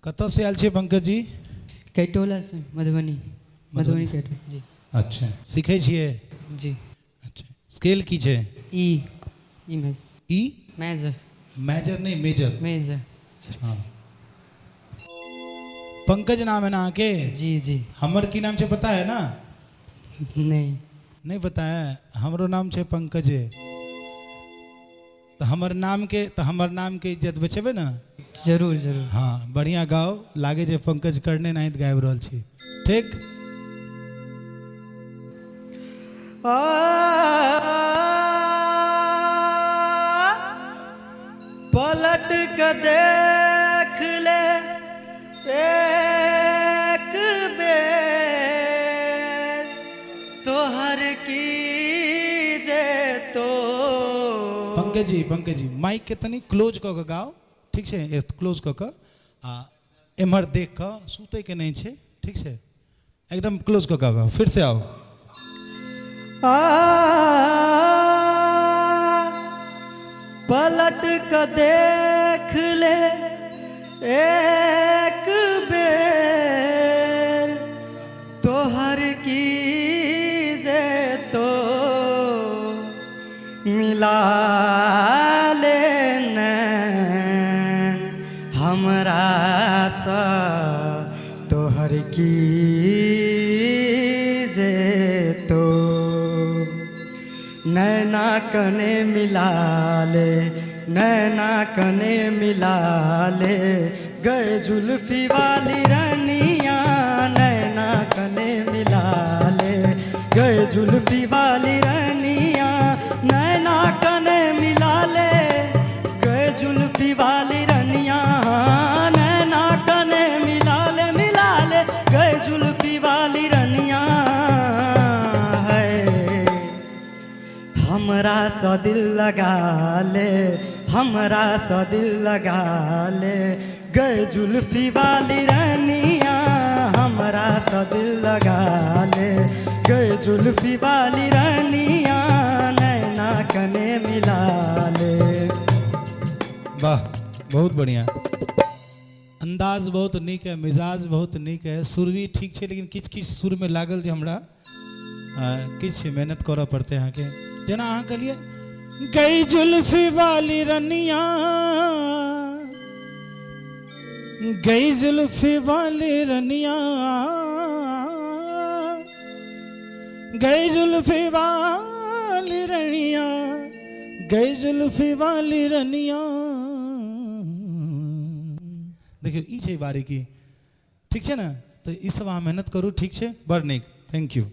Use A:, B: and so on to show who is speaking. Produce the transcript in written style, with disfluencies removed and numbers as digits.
A: कतऽ से आयल छियै पंकज जी?
B: कैटोला से, मधुबनी। मधुबनी कैटोला जी।
A: अच्छा, सीखै छियै?
B: जी।
A: अच्छा, स्केल की छै?
B: E, E major.
A: E
B: major.
A: Major नहीं, मेजर।
B: मेजर।
A: हाँ, पंकज नाम है ना अहाँके?
B: जी जी।
A: हमर की नाम छै पता है ना?
B: नहीं।
A: नहीं पता है? हमरो नाम छै पंकजे। तऽ हमर नाम के, तऽ हमर नाम के इज्जत बचेबै ने?
B: जरूर जरूर।
A: हाँ, बढ़िया गाओ, लागे जे पंकज करने नाहित गाबि रहल छी। ठीक।
B: पलट के देख ले एक बेर तोहर की जे तो।
A: पंकज जी, पंकज जी, माइक के तनी क्लोज कऽ के गाओ, ठीक छै? क्लोज कऽ के आ एम्हर देख कऽ, सुतै के नहि छै, ठीक छै? एकदम क्लोज कऽ के गाओ, फिर से आओ।
B: आ पलट के देख ले एक बेर तोहर की जे तो मिला ले नैन हमरा सँ तोहर की जे तो नैना कने मिला ले, नैना कने मिला ले गए जुल्फी वाली रनिया, नैना कने मिला ले गए जुल्फी वाली रनिया, नैना कने मिला ले गए जुल्फी वाली रनिया, नैना कने मिला ले, मिला ले गए जुल्फी वाली रनिया है। हमरा सँ दिल लगा ले, हमरा सँ दिल लगा ले गए जुल्फी वाली रनिया, हमरा सँ दिल लगा ले गए जुल्फी वाली रनिया, नैना कने मिला ले।
A: वाह, बहुत बढ़िया। अंदाज बहुत नीक है, मिजाज बहुत नीक है, सुर भी ठीक छै, लेकिन किछु किछु सुरमे लागल जे हमरा किछु मेहनत करऽ पड़तै अहाँके। जेना अहाँ कहलियै गई जुल्फी वाली रनिया, गई जुल्फी वाली रनिया, गई जुल्फी वाली रनिया, गई जुल्फी वाली रनिया। देखियौ, ई छै बारीकी, ठीक छै ने? तऽ ई सब अहाँ मेहनत करू, ठीक छै? बड़ नीक, thank you.